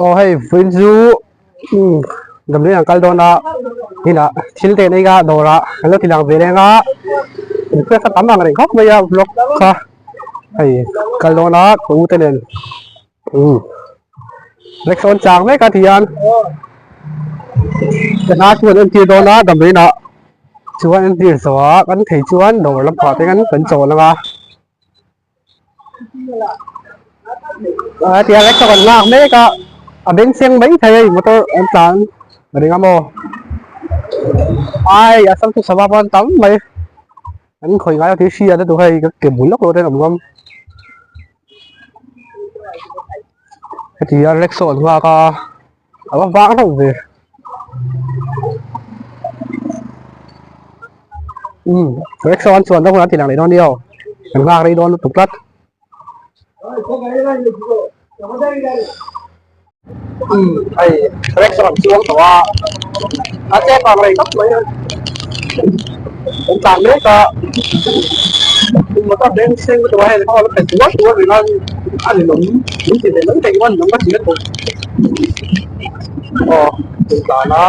Aw hei vawiin chu umm damdawiin an kal dawn a inah thil te an ei a dawrah an lo ti lang ve leng a request a tam ang reng khawp mai a vlog kha hei kal dawn a ka u te nen umm rickshaw an chang mek a ti hian ka hna chu an entir dawn a damdawiin ah chuan entir zawh ah kan thei chuan dawr lampang ah te hian kan chawl ang a. A tia rickshaw kan nghak mek a a beng seng mai thei a hei motor an tlan a ring a maw ai a sam chu sava pawh an tam mai an khawi ngai lo tih hria te duh hei ka ke bul lawk lo te an awm ngam heti hian rickshaw an nghak a a va vang hlauh ve umm rickshaw an chuan dawn an ti lang leh dawn nia aw an nghak rei dawn lutuk tlat umm hei rickshaw an chuang tawh a a che vang rei khawp mai a an tlan mek a motor beng seng lutuk a hei ho la pet tuar tuar reng a a ninawm min ti ve mai thei chuan ninawm ka ti lutuk aw an tlan a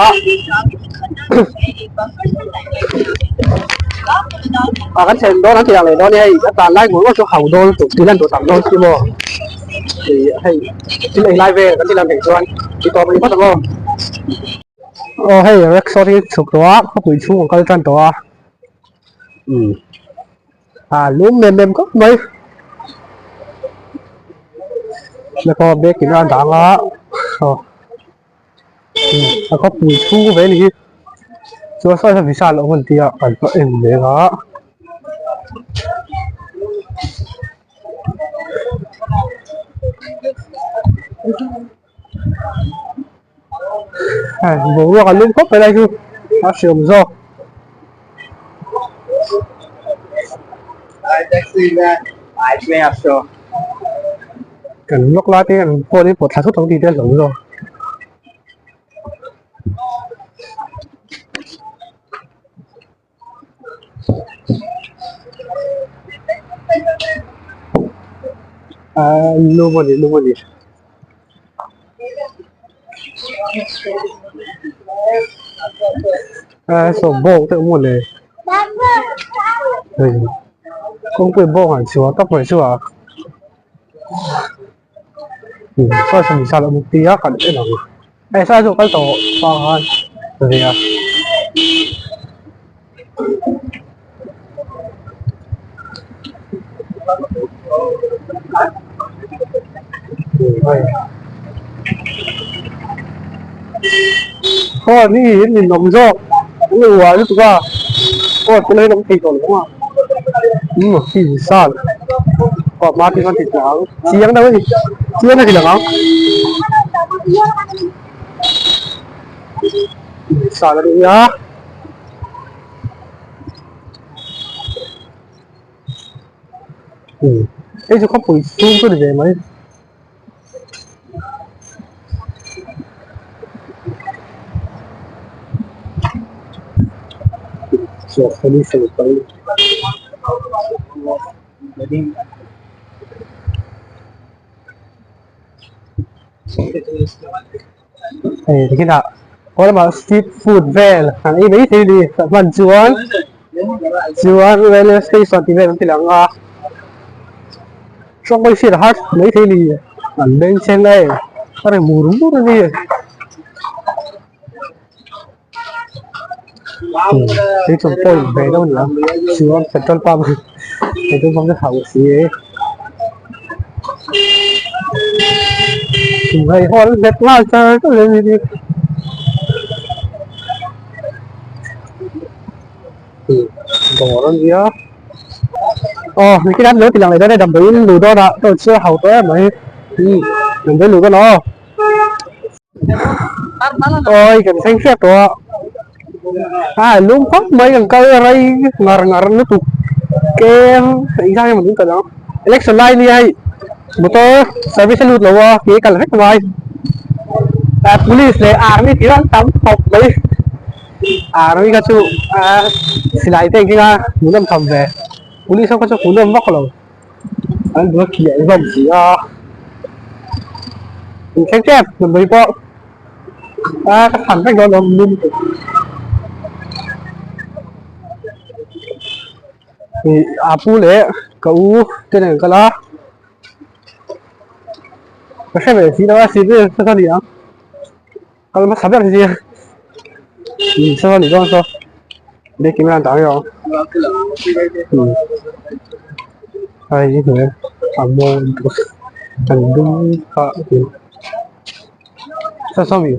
ah kan thlen dawn an ti lang leh dawn a ni hei a tlan lai ngawr ngawr chu hau dawn lutuk thil an duh tam dawn si maw ih hei thil ei lai vel kan ti lang theih chuan ti tawp rih phawt ang aw. Aw hei rickshaw hi chhuk tawh a khawpui chhung an kal tan tawh a umm ah lum em em khawp mai nakaw bag in a dang a aw a khawpui chhung ve a ni hi chuan sawi saw visa loh hun tia kan pawh en reng a. Boruak a lum khawp mai lai chu a hreawm zawk. Kan lawk lai te hian phone hi pawt thla thut ang tih te a hlauh zawk. Ah lum a ni lum a ni. Ah saw bawng te awm mawle hei kawngpui bawng ah chhuah tawp mai chu a saw saw misa lo ti a kan en ang hei saw chu kal tawh pa khan ve a. Phone hi in awm zawk an in uar lutuk a phone chu la in awm thei tawh lo ang a umm khi visal aw hma te chuan ti tla ang chiang deuh a ni chiang a ti lang ang visal a ni a. Hei chu khawpui chhung chu ni ve mai. Hei tikhinah haw lamah street food vel an ei mai thei a ni tah hman chuan chuan railway station tih vel an ti lang a hrawk mai hriat a har mai thei a ni an bengchheng a hei a ri mur mur a ni hei chu point ve deuh a ni a chuan petrol pump petrol pump chu hauh si hei haw an nghet nghal char char a ni dawr a nia aw nikin an lo ti lang leh dawn e damdawiin luh dawn ah ka chhiar hauh tawh em mai damdawiin luh dawn ah aw. Awi kan thleng hriat tawh a a lum khawp mai kan kal rei ngar ngar lutuk kem engzah nge maw ding kalh ang election lai nia hei motor service a lut lo a ke kal vek mai ah police leh army tih an tam khawp mai army kha chu ah silai te an keng a hmuhnawm tham ve police ho kha chu hmuhnawm vak lo an bula khiah hlawm si a. In thleng tep damdawi pawh a ka thlan vek dawn alawm lum tih ih a pu leh ka u te nen an kal a ka hre ve si lo a civil saw a ni ang kal hmasa ber hi saw a nih dawn saw biakin a dang ang hei hi a mawi lutuk an dum kha saw saw mi.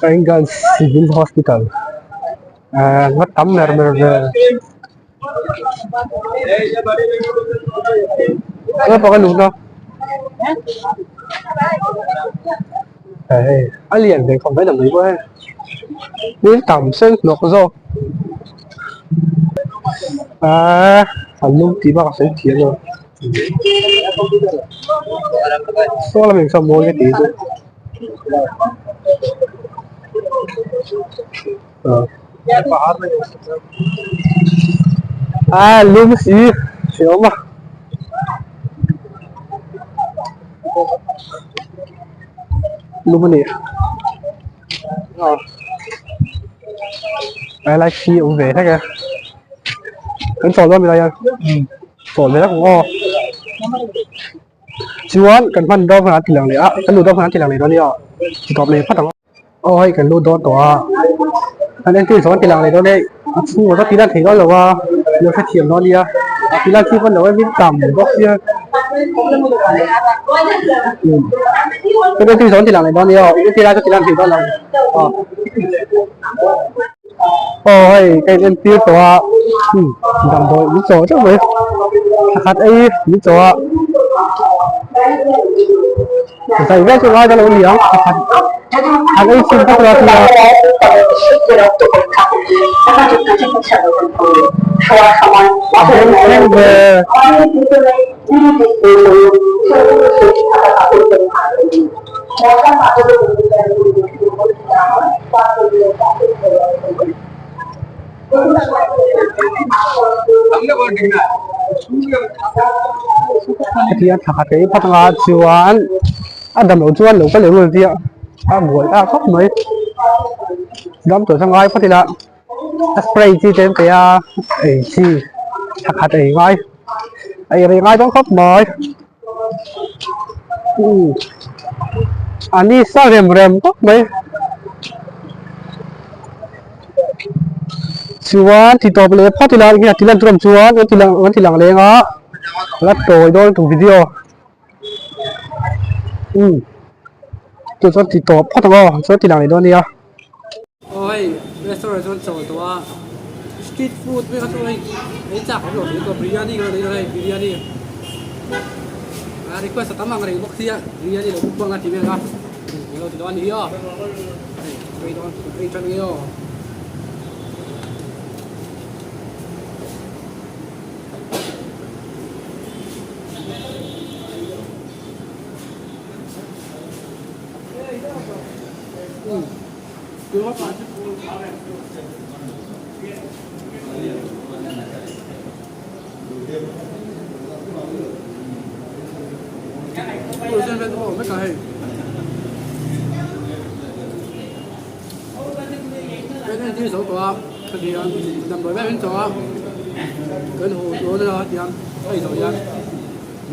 Kaingal Civil Hospital ah nga tam ber ber vel naupang a luhna hei a lian ve khawp mai damdawi pawh hei thil tam sen hnawk zawk ahh a lum tih bak a sawi thiam lo saw lam in saw mawi ka tih chu. A lum si hre awm a lum a ni a helai khi a awm ve hlek a kan chawl dawn mi lai hian chawl ve hlek ang aw. Chuan kan hman dawn khan an ti lang leh a kan luh dawn khan an ti lang leh dawn nia ti tawp leh phawt ang aw hei kan lut dawn tawh a kan entir zawh an ti lang leh dawn e a chhungah chuan ti lan thei dawn lo a lo hrethiam dawn nia a ti lan chi pawn lo em in tam bawk sia kan entir zawh an ti lang leh dawn nia aw entir lai chuan ti lan thei dawn lo aw. Aw hei ka in entir tawh a hmm damdawi min chawh teuh mai thla khat ei min chawh a zai vel chu ngai dawn lo a ni ang thla khat khat ei chhin vak lo a tia. A beng thleng ve. Hetiang thla khat ei phawt anga chuan a dam loh chuan lo kal leh rul tia a buai ta khawp mai dam tawh chu ngai phawt ila a spray chi te an pe a ei chi thla khat ei ngai ei rei ngai dawn khawp mai. A ni sa rem rem khawp mai chuan ti tawp leh phawt ila enge a ti lan tur awm chuan an ti lang an ti lang leng a la tawi dawn tuk video umm chu chuan ti tawp phawt ang aw chuan ti lang leh dawn ania. Aw hei restaurant chuan chawl tawh a street food vel kha chu hei ei chak awm lo hle tawh biryani kan rawn ei dawn a hei biryani a request a tam ang reng bawk sia biryani lo mukbang a ti vel a eng lo ti dawn a ni hi aw hei ei dawn ei tan nge aw.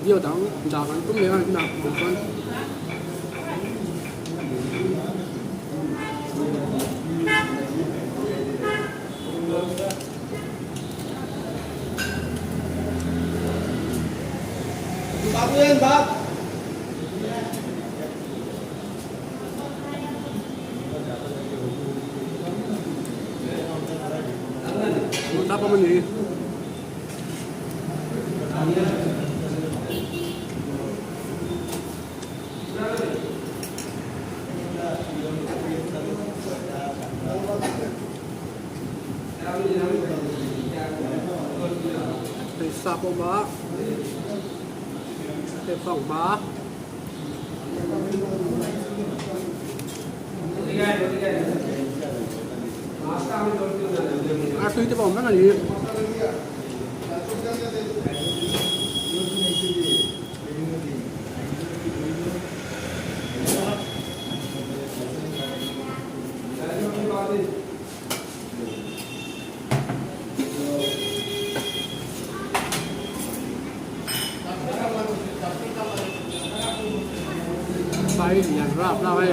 Video dang dah kan tum leh a inah chuan. Hei sap a awm a hei fanghma Artui te pawh awm reng a ni. Sai lian rap rap e.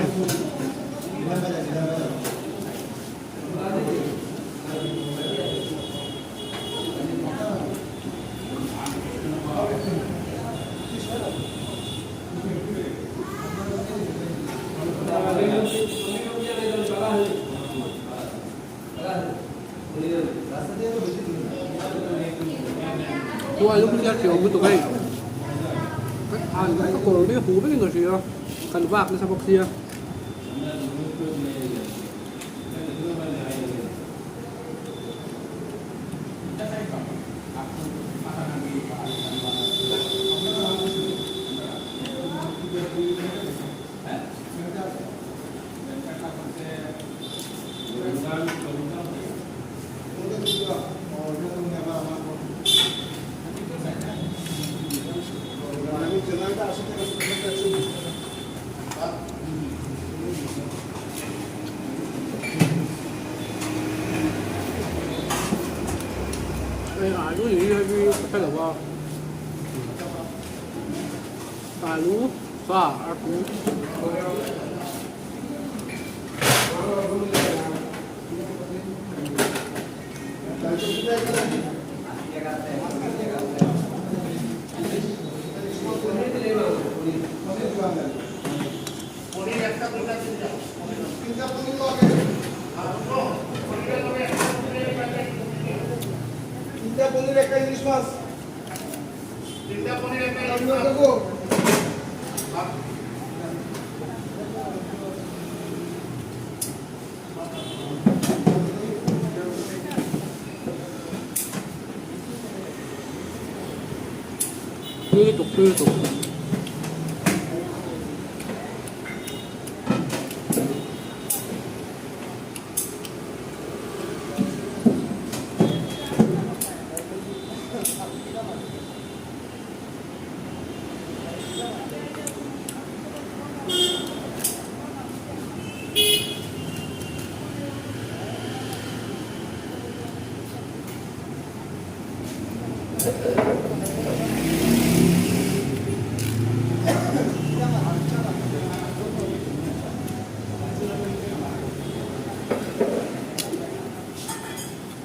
Chuan lung hian hriau lutuk hei an ka kawr hi hu vekin ka hria kan vak nasa bawk sia. Hei alu ni hi hei ka hre lo a alu sa artui. Tui lutuk tui lutuk.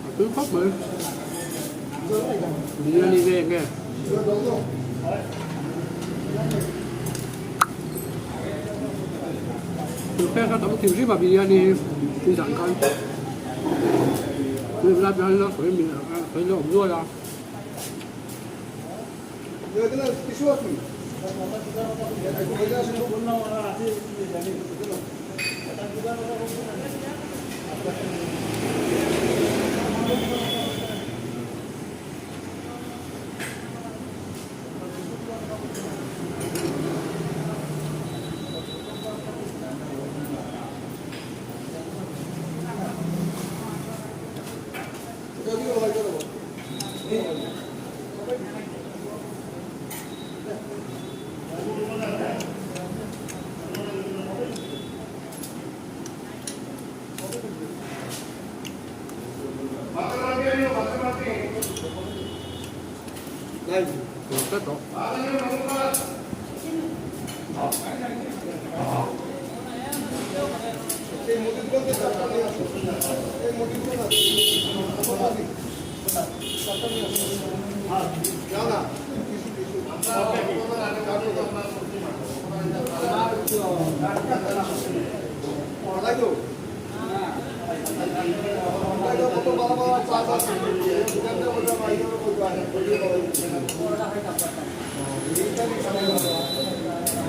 A tui khawp mai. Biryani ve nge. Tui pek a tam thim hrim a biryani hi tui zan khan. Tui lai biryani la sawi min sawi la awm nual a.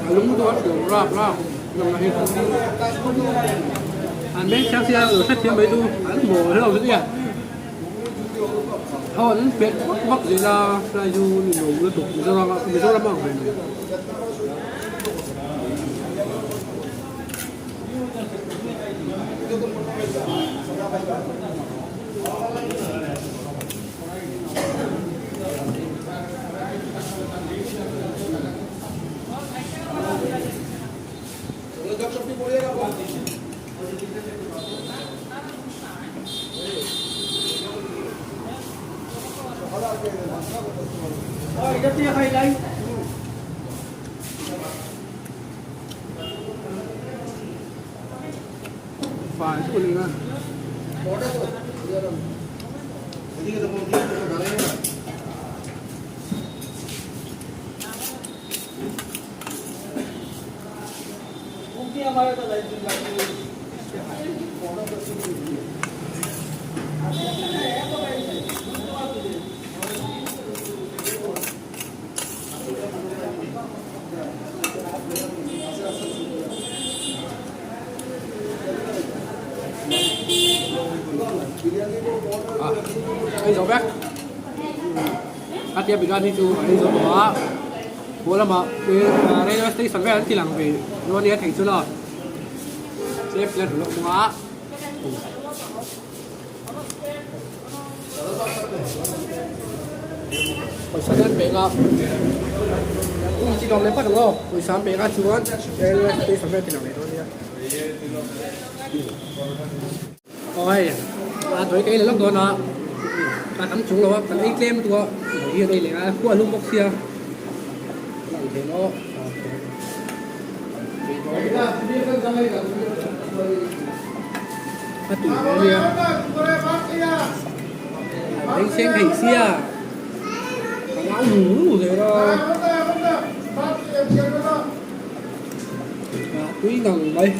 A lung chu a hriam rap rap lang a hi an meng chiang sia lo hrethiam mai chu an maw hlauh chu nia thaw an pet vak vak zel a helai chu ni lo lutuk Mizoram ah Mizoram a ang ve lo. Fai chu ni a. Ei zo vek a tia biryani chu a ei zo tawh a haw lamah railway station vel an ti lang ve dawn ania thei chu la tlem tlem hlawh bawk a. Pawisa te an pek a um chi lawm leh phawt ang aw pawisa an pek a chuan railway station vel ti lang leh dawn ania aw hei a dawi ka ei leh lawk dawn a a tam chung lo a kan ei tlem lutuk a dawi hi an ei leh a khua a lum bawk sia a lang thei maw. A tui hle ania a beng seng thei sia ka nau nu nu zel a a tui ngang mai.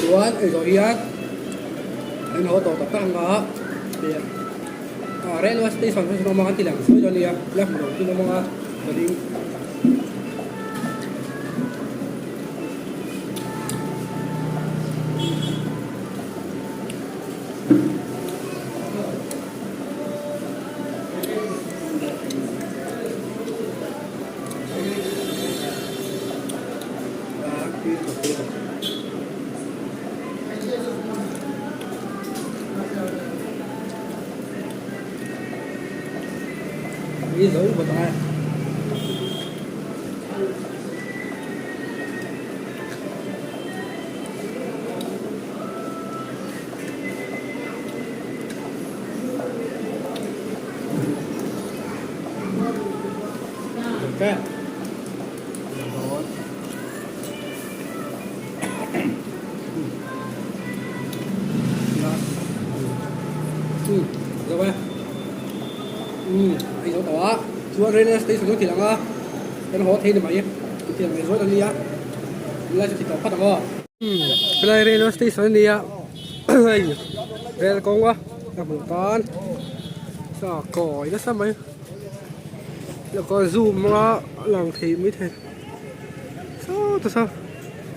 Chuan ei zawh hian an haw tawh tak tak ang a railway station chu an awm ang an ti lang sawi dawn ania la hmu lo chu an awm ang a chuanin. Đi dấu vào tay. Ok. Ừ, rồi. Ừ, anh dấu tỏ. Chuan railway station chu ti lang a, kan haw thei ni mai. Ti lang leh zual a nia. Tunlai chu ti tawh phawt ang aw. Helai railway station a nia hei rel kawng a a hmuh tan sa kawi nasa mai laka zoom anga a lang thei mai thei sawta saw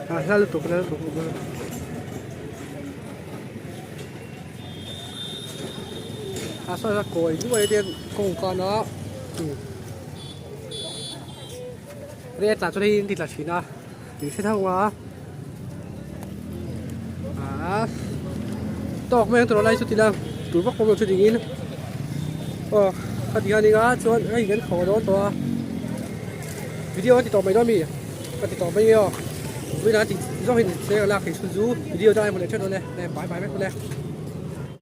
a hla lutuk hla lutuk. A saw a kawi duai te kawngka na rel tla chu hei an ti tla thin a. Tui hre tho a ah tawk mai ang tawh lai chu ti la tur vak pawh chu dingin aw kha ti hian nia chuan hei kan khaw dawn tawh a video a ti tawh mai dawn mi ka ti tawh mai nge aw vawiin ah ti zawk hi ni se ka lak thei chhun chu video dang a emaw leh teuh dawn e bye bye vek dawn e.